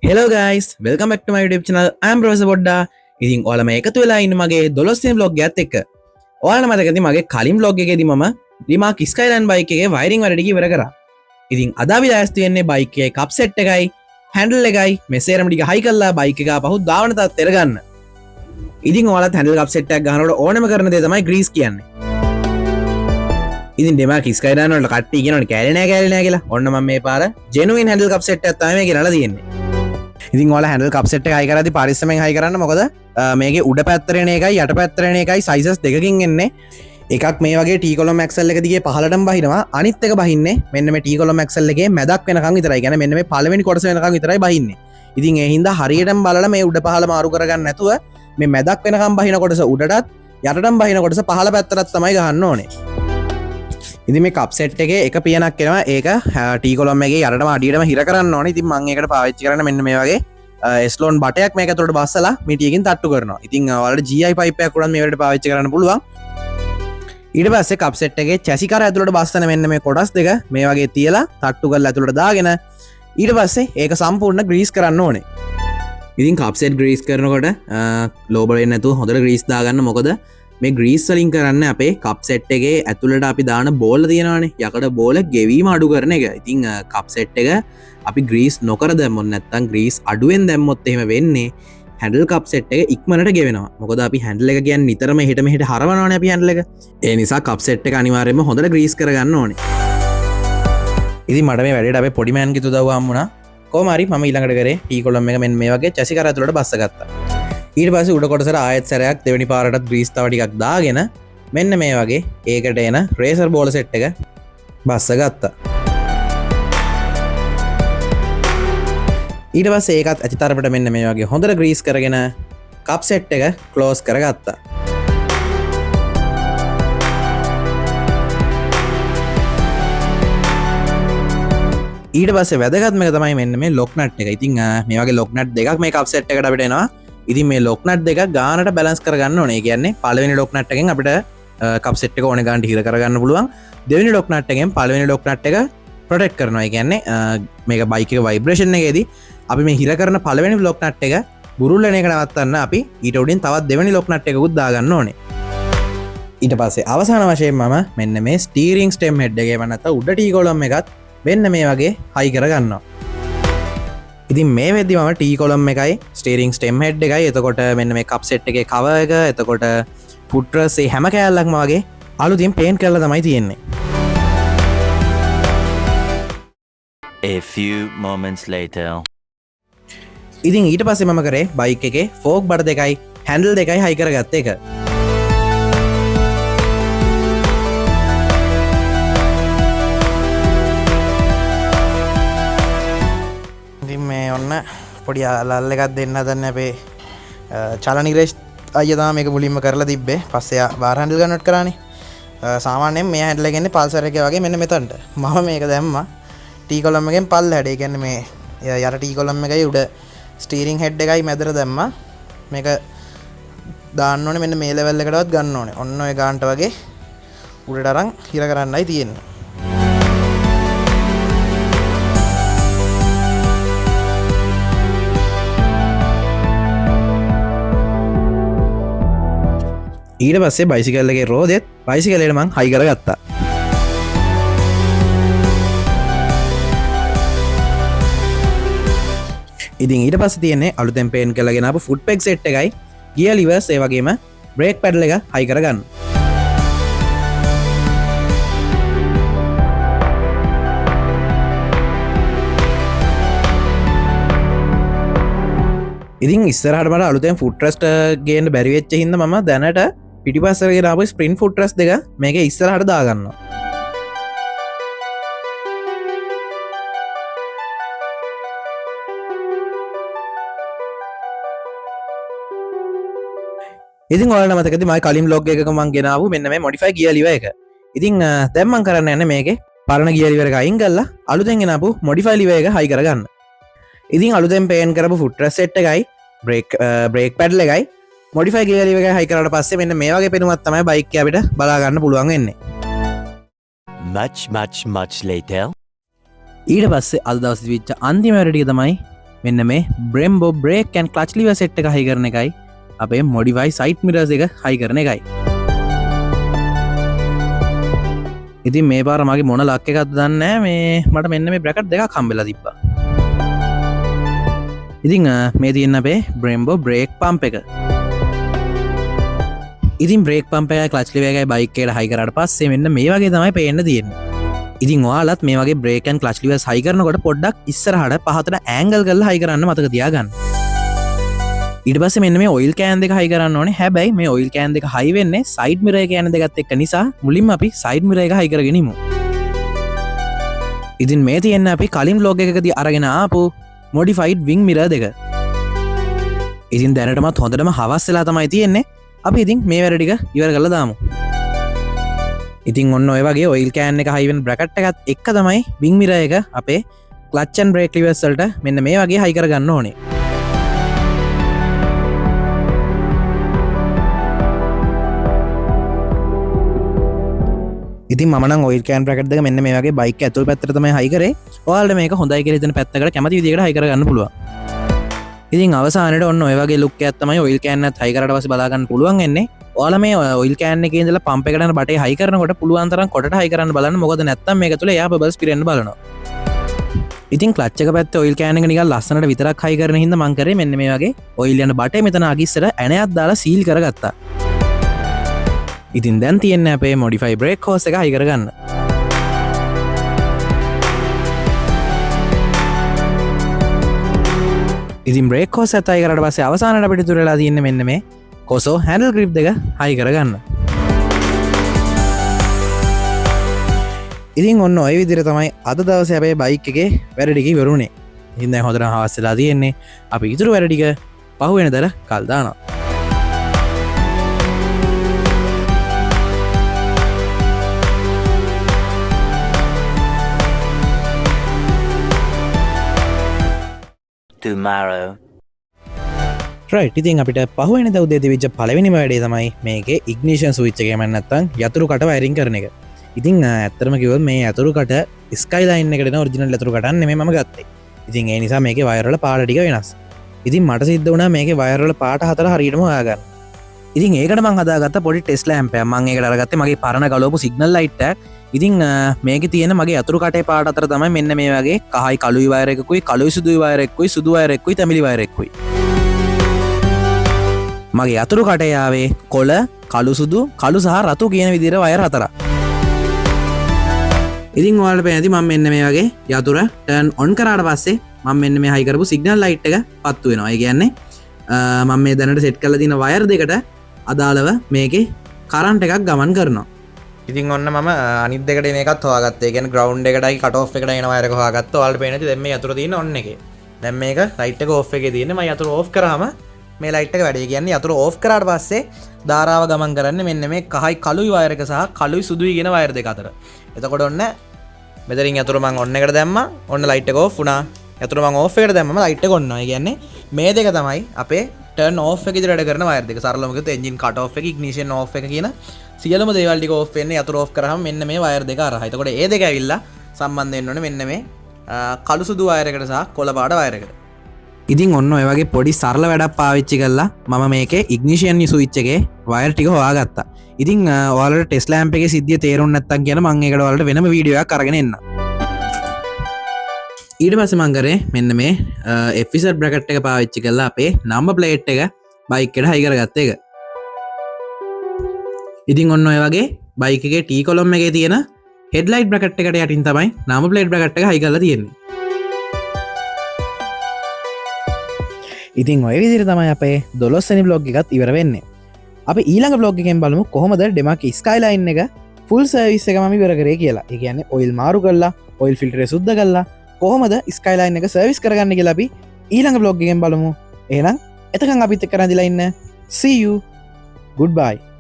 Hello guys, welcome back to my YouTube channel. I'm Professor Bodda. ඉතින් ඔයාලම එකතු වෙලා ඉන්න මගේ 12 වෙනි vlog එකත් එක්ක. ඔයාලට මතක ඇති මගේ කලින් vlog එකේදී මම රිමාක් ස්කයිලයින් බයික් එකේ වයරින් වැඩ ටික ඉවර කරා. ඉතින් අද අපි ලෑස්ති වෙන්නේ බයික් එකේ කප් සෙට් එකයි හැන්ඩල් එකයි මේ සේරම ටික හයි කරලා බයික් එක ආපහු ධාවන තත්ත්වයට ගන්න. ඉතින් ඔයාලත් හැන්ඩල් කප් සෙට් එකක් ගහනකොට ඕනම කරන දේ තමයි ග්‍රීස් කියන්නේ. ඉතින් ඩෙමාක් ස්කයිලයින් වලට කට්ටිය කියනවනේ කෑලි නෑ කෑලි නෑ කියලා. ඔන්න මම මේ පාර ජෙනුයින් හැන්ඩල් කප් සෙට් එකක් තමයි මේ ගෙනල්ලා තියෙන්නේ. ඉතින් ඔයාලා හැන්ඩල් කප් සෙට් එක හයි කරද්දි පරිස්සමෙන් හයි කරන්න, මොකද මේකේ උඩ පැත්තට එන එකයි යට පැත්තට එන එකයි සයිසස් දෙකකින් එන්නේ. එකක් මේ වගේ ටී කොලම් ඇක්සල් එක දිගේ පහළටම බහිනවා, අනිත් එක බහින්නේ මෙන්න මේ ටී කොලම් ඇක්සල් එකේ මැදක් වෙනකන් විතරයි. කියන්නේ මෙන්න මේ පළවෙනි කොටස වෙනකන් විතරයි බහින්නේ. ඉතින් ඒ හින්දා හරියටම බලලා මේ උඩ පහළ මාරු කරගන්න නැතුව මේ මැදක් වෙනකන් බහින කොටස උඩටත් යටටම බහින කොටස පහළ පැත්තටත් තමයි ගහන්න ඕනේ. ඉතින් මේ කප් සෙට් එකේ එක පියනක් එනවා. ඒක ටී කොලම් එකේ යටටම අඩියටම හිර කරන්න ඕනේ. ඉතින් මං ඒකට පාවිච්චි කරන්නේ මෙන්න මේ වගේ එස්ලෝන් බටයක් මේක ඇතුළට බස්සලා මිටියකින් තට්ටු කරනවා. ඉතින් ඔයාලට GI pipe එකක් උනත් මේ වැඩේට පාවිච්චි කරන්න පුළුවන්. ඊට පස්සේ කප් සෙට් එකේ චැසි කර ඇතුළට බස්සන මෙන්න මේ කොටස් දෙක මේ වගේ තියලා තට්ටු කරලා ඇතුළට දාගෙන ඊට පස්සේ ඒක සම්පූර්ණ ග්‍රීස් කරන්න ඕනේ. ඉතින් කප් සෙට් ග්‍රීස් කරනකොට ලෝබ වෙන්නේ නැතුව හොඳට ග්‍රීස් දාගන්න. මොකද මේ ග්‍රීස් වලින් කරන්නේ අපේ කප් සෙට් එකේ ඇතුළට අපි දාන බෝල තියෙනවානේ, යකඩ බෝල ගෙවීම අඩු කරන එක. ඉතින් කප් සෙට් එක අපි ග්‍රීස් නොකර දැම්මොත් නැත්තම් ග්‍රීස් අඩුවෙන් දැම්මොත් එහෙම වෙන්නේ හැන්ඩල් කප් සෙට් එක ඉක්මනට ගෙවෙනවා. මොකද අපි හැන්ඩල් එක කියන්නේ නිතරම එහෙට මෙහෙට හරවනවානේ අපි හැන්ඩල් එක. ඒ නිසා කප් සෙට් එක අනිවාර්යයෙන්ම හොඳට ග්‍රීස් කරගන්න ඕනේ. ඉතින් මට මේ වැඩේට අපේ පොඩි මෑන්ගේ උදව්ව හම්බුණා. කොහොම හරි මම ඊළඟට කරේ ටී කොලම් එක මෙන්න මේ වගේ චැසි කර ඇතුළට බස්ස ගත්තා. ඊට පස්සේ උඩ කොටසට ආයෙත් සැරයක් දෙවෙනි පාරටත් ග්‍රීස් තව ටිකක් දාගෙන මෙන්න මේ වගේ ඒකට එන රේසර් බෝල සෙට් එක බස්ස ගත්තා. ඊට පස්සේ ඒකත් ඇති තරමට මෙන්න මේ වගේ හොඳට ග්‍රීස් කරගෙන කප් සෙට් එක ක්ලෝස් කරගත්තා. ඊට පස්සේ වැදගත්ම එක තමයි මෙන්න මේ ලොක් නට් එක. ඉතින් මේ වගේ ලොක් නට් දෙකක් මේ කප් සෙට් එකට අපිට එනවා. ඉතින් මේ ලොක් නට් දෙක ගානට බැලන්ස් කරගන්න ඕනේ. ඒ කියන්නේ පළවෙනි ලොක් නට් එකෙන් අපිට කප් සෙට් එක ඕනේ ගානට හිර කරගන්න පුළුවන්. දෙවෙනි ලොක් නට් එකෙන් පළවෙනි ලොක් නට් එක ප්‍රොටෙක්ට් කරනවා. ඒ කියන්නේ මේක බයික් එක වයිබ්‍රේෂන් එකේදී අපි මේ හිර කරන පළවෙනි ලොක් නට් එක බුරුල් වෙන එක නවත්තන්න අපි ඊට උඩින් තවත් දෙවෙනි ලොක් නට් එකකුත් දාගන්න ඕනේ. ඊට පස්සේ අවසාන වශයෙන් මම මෙන්න මේ ස්ටීරිං ස්ටෙම් හෙඩ් එකේ නැත්නම් උඩ ටී කොලම් එකත් මෙන්න මේ වගේ හයි කරගන්නවා. ඉතින් මේ වෙද්දි මම ටී කොලම් එකයි ස්ටීරිං ස්ටෙම් හෙඩ් එකයි එතකොට මෙන්න මේ කප් සෙට් එකේ කවර් එක එතකොට ෆුට් රෙස්ට් ඒ හැම කෑල්ලක්ම වගේ අලුතින් පේන්ට් කරලා තමයි තියෙන්නේ. A few moments later. ඉතින් ඊට පස්සේ මම කරේ බයික් එකේ ෆෝක් බඩ දෙකයි හැන්ඩල් දෙකයි හයි කරගත්ත එක. ඉතින් මේ ඔන්න පොඩි ලල් එකක් දෙන්න හදන්නේ අපේ චලනිරේෂ් අයියා තමයි මේක මුලින්ම කරලා තිබ්බේ. පස්සේ එයා බාර් හැන්ඩල් කන්වර්ට් කරානේ. සාමාන්‍යයෙන් මේ හැන්ඩල් එක එන්නේ පල්සර් එකේ වගේ මෙන්න මෙතනට. මම මේක දැම්මා ටී කොලම් එකෙන් පල්ලෙහාට. ඒ කියන්නේ මේ යට ටී කොලම් එකයි උඩ ස්ටීරිං හෙඩ් එකයි මැදට දැම්මා. මේක දාන්න ඕනේ මෙන්න මේ ලෙවල් එකටවත් ගන්න ඕනේ. ඔන්න ඔය ගානට වගේ උඩට අරන් හිර කරන්නයි තියෙන්නේ. ඊට පස්සේ බයිසිකල් එකේ රෝදෙත් බයිසිකලයට මං හයි කරගත්තා. ඉතින් ඊට පස්සේ තියෙන්නේ අලුතෙන් පේන්ට් කරලා ගෙන ආපු ෆුට් පෙග් සෙට් එකයි ගියර් ලිවර්ස් ඒ වගේම බ්‍රේක් පැඩල් එක හයි කරගන්න. ඉතින් ඉස්සරහට මට අලුතෙන් ෆුට් රෙස්ට් ගේන්න බැරි වෙච්ච හින්දා මම දැනට පිටිපස්සට ගෙන ආපු ස්ප්‍රින්ට් ෆුට් රෙස්ට් දෙක මේකේ ඉස්සරහට දාගන්නවා. ඉතින් ඔයාලට මතකද මගේ කලින් vlog එකක මං ගෙනාවු මෙන්න මේ මොඩිෆයි ගියර් ලිවර් එක. ඉතින් දැන් මං කරන්න යන්නේ මේකේ පරණ ගියර් ලිවර් එක අයින් කරලා අලුතෙන් ගෙනාපු මොඩිෆයි ලිවර් එක හයි කරගන්න. ඉතින් අලුතෙන් පේන්ට් කරපු ෆුට් රෙස්ට් සෙට් එකයි බ්‍රේක් පැඩල් එකයි මොඩිෆයි ගියර් ලිවර් එකයි හයි කරාට පස්සේ මෙන්න මේ වගේ පෙනුමක් තමයි බයික් එක අපිට බලා ගන්න පුළුවන් වෙන්නේ. Much, much, much later. ඊට පස්සේ අද දවසේ වෙච්ච අන්තිම වැඩ ටික තමයි මෙන්න මේ Brembo brake and clutch lever set එක හයි කරන එකයි, අපේ මොඩිෆයි සයිඩ් මිරර්ස් එක හයි කරන එකයි. ඉතින් මේ පාර මගේ මොන ලක් එකක්ද දන්නේ නෑ, මේ මට මෙන්න මේ බ්‍රැකට් දෙකක් හම්බෙලා තිබ්බා. ඉතින් මේ තියෙන අපේ Brembo brake pump එක. ඉතින් බ්‍රේක් පම්ප් එකයි ක්ලච් ලිවර් එකයි බයික් එකට හයි කරාට පස්සේ මෙන්න මේ වගේ තමයි පේන්න තියෙන්නේ. ඉතින් ඔයාලත් මේ වගේ බ්‍රේක් ඇන්ඩ් ක්ලච් ලිවර්ස් හයි කරනකොට පොඩ්ඩක් ඉස්සරහට පහතට ඇන්ගල් කරලා හයි කරන්න මතක තියාගන්න. ඊට පස්සේ මෙන්න මේ ඔයිල් can දෙක හයි කරන්න ඕනේ. හැබැයි මේ ඔයිල් can දෙක හයි වෙන්නේ සයිඩ් මිරර් එක යන දෙකත් එක්ක නිසා මුලින්ම අපි සයිඩ් මිරර් එක හයි කරගෙන ඉමු. ඉතින් මේ තියෙන අපි කලින් ව්ලොග් එකකදී අරගෙන ආපු මොඩිෆයිඩ් වින්ග් මිරර් දෙක. ඉතින් දැනටමත් හොඳටම හවස් වෙලා තමයි තියෙන්නේ. අපි ඉතින් මේ වැඩ ටික ඉවර කරලා දාමු. ඉතින් ඔන්න ඔය වගේ ඔයිල් can එක හයි වෙන බ්‍රැකට් එකත් එක්ක තමයි වින්ග් මිරර් එක අපේ ක්ලච් ඇන්ඩ් බ්‍රේක් ලිවර්ස් වලට මෙන්න මේ වගේ හයි කරගන්න ඕනේ. ඉතින් මම නම් ඔයිල් can bracket දෙක මෙන්න මේ වගේ බයික් එක ඇතුල් පැත්තට තමයි හයි කරේ. ඔයාලට මේක හොඳයි කියලා හිතෙන පැත්තකට කැමති විදිහකට හයි කරගන්න පුළුවන්. ඉතින් අවසානයේ ඔන්න ඔය වගේ ලුක් එකක් තමයි ඔයිල් can එකත් හයි කරාට පස්සේ බලා ගන්න පුළුවන් වෙන්නේ. ඔයාලා මේ ඔයිල් can එකේ ඉඳලා පම්ප් එකට යන බටේ හයි කරනකොට පුළුවන් තරම් කොටට හයි කරන්න බලන්න. මොකද නැත්තම් මේක තුල එයා බබල්ස් පිරෙන්න බලනවා. ඉතින් ක්ලච් එක පැත්තේ ඔයිල් can එක නිකන් ලස්සනට විතරක් හයි කරන හින්දා මං කරේ මෙන්න මේ වගේ ඔයිල් යන බටේ මෙතන අගිස්සට ඇණයක් දාලා සීල් කරගත්තා. ඉතින් දැන් තියෙන්නේ අපේ මොඩිෆයි බ්‍රේක් හෝස් එක හයි කරගන්න. ඉතින් බ්‍රේක් හෝස් එක හයි කරාට පස්සේ අවසානයට අපිට ඉතුරු වෙලා තියෙන්නේ මෙන්න මේ කොසෝ හැන්ඩල් ග්‍රිප් දෙක හයි කරගන්න. ඉතින් ඔන්න ඔය විදිහට තමයි අද දවසේ අපේ බයික් එකේ වැඩ ටික ඉවර වුණේ. ඉතින් දැන් හොඳටම හවස් වෙලා තියෙන්නේ. අපි ඉතුරු වැඩ ටික පහුවෙන දර කල් දානවා. Tomorrow. ඉතින් අපිට පහුවෙනිදා උදේ තිබිච්ච පළවෙනිම වැඩේ තමයි මේකේ ඉග්නිෂන් ස්විච් එක එහෙම නැත්නම් යතුරු කට වයරින් කරන එක. ඉතින් ඇත්තටම කිව්වොත් මේ යතුරු කට ස්කයිලයින් එකට එන ඔරිජිනල් යතුරු කටක් නෙමෙයි මම ගත්තේ. ඉතින් ඒ නිසා මේකේ වයර් වල පාට ටික වෙනස්. ඉතින් මට සිද්ධ වුණා මේකේ වයර් වල පාට හතර හරියටම හොයාගන්න. ඉතින් ඒකට මං හදාගත්ත පොඩි ටෙස්ට් ලැම්ප් එකක්. මං ඒකට අරගත්තේ මගේ පරණ ගලවපු සිග්නල් ලයිට් එකක්. ඉතින් මේකේ තියෙන මගේ යතුරු කටේ පාට අතර තමයි මෙන්න මේ වගේ කහයි කළුයි වයර් එකකුයි කළුයි සුදුයි වයර් එකකුයි සුදු වයර් එකකුයි තැමිලි වයර් එකකුයි. මගේ යතුරු කටේ ආවේ කොළ කළු සුදු කළු සහ රතු කියන විදිහට වයර් හතරක්. ඉතින් ඔයාලට පේන ඇති මම මෙන්න මේ වගේ යතුර ටර්න් ඔන් කරාට පස්සේ මම මෙන්න මේ හයි කරපු සිග්නල් ලයිට් එක පත්තු වෙනවා. ඒ කියන්නේ මම මේ දැනට සෙට් කරලා තියෙන වයර් දෙකට අදාළව මේකේ කරන්ට් එකක් ගමන් කරනවා. ඉතින් ඔන්න මම අනිත් දෙකට එන එකත් හොයාගත්තා. ඒ කියන්නේ ග්‍රවුන්ඩ් එකටයි කට් ඔෆ් එකට එන වයර් එක හොයාගත්තා. ඔයාලට පේන ඇති දැන් මේ යතුර තියෙන ඔන් එකේ. දැන් මේක ලයිට් එක ඔෆ් එකේ තියෙන්නේ. මම යතුර ඔෆ් කරාම මේ ලයිට් එක වැඩේ. ඒ කියන්නේ යතුර ඔෆ් කරාට පස්සේ ධාරාව ගමන් කරන්නේ මෙන්න මේ කහයි කළුයි වයර් එක සහ කළුයි සුදුයි කියන වයර් දෙක අතර. එතකොට ඔන්න මෙතනින් යතුර මං ඔන් එකට දැම්මා. ඔන්න ලයිට් එක ඔෆ් වුණා. යතුර මං ඔෆ් එකට දැම්මම ලයිට් එක ඔන් වුණා. ඒ කියන්නේ මේ දෙක තමයි අපේ ටර්න් ඔෆ් එක විදිහට වැඩ කරන වයර් දෙක. සරලවම කිව්වොත් එන්ජින් කට් ඔෆ් එක, ඉග්නිෂන් ඔෆ් එක කියන සියලුම දේවල් ටික ඔෆ් වෙන්නේ යතුර ඔෆ් කරාම මෙන්න මේ වයර් දෙක හරහා. එතකොට ඒ දෙක ඇවිල්ලා සම්බන්ධ වෙන්න ඕනේ මෙන්න මේ කළු සුදු වයර් එකට සහ කොළ පාට වයර් එකට. ඉතින් ඔන්න ඔය වගේ පොඩි සරල වැඩක් පාවිච්චි කරලා මම මේකේ ඉග්නිෂන් ස්විච් එකේ වයර් ටික හොයාගත්තා. ඉතින් ඔයාලට ටෙස්ට් ලැම්ප් එකේ සිද්ධිය තේරුම් නැත්තම් කියන මං ඒකට ඔයාලට වෙනම වීඩියෝ එකක් අරගෙන එන්නම්. ඊට පස්සේ මං කරේ මෙන්න මේ FZ bracket එක පාවිච්චි කරලා අපේ නම්බර් ප්ලේට් එක බයික් එකට හයි කරගත්ත එක. ඉතින් ඔන්න ඔය වගේ බයික් එකේ T column එකේ තියෙන හෙඩ්ලයිට් බ්‍රැකට් එකට යටින් තමයි නම්බර් ප්ලේට් බ්‍රැකට් එක හයි කරලා තියෙන්නේ. ඉතින් ඔය විදිහට තමයි අපේ 12 වෙනි බ්ලොග් එකත් ඉවර වෙන්නේ. අපි ඊළඟ බ්ලොග් එකෙන් බලමු කොහොමද ඩෙමක් ස්කයිලයින් එක ෆුල් සර්විස් එක මම ඉවර කරේ කියලා. ඒ කියන්නේ ඔයිල් මාරු කරලා, ඔයිල් ෆිල්ටරය සුද්ධ කරලා කොහොමද ස්කයිලයින් එක සර්විස් කරගන්නේ කියලා අපි ඊළඟ බ්ලොග් එකෙන් බලමු. එහෙනම් එතකන් අපිත් එක්ක රැඳිලා ඉන්න. See you. Goodbye.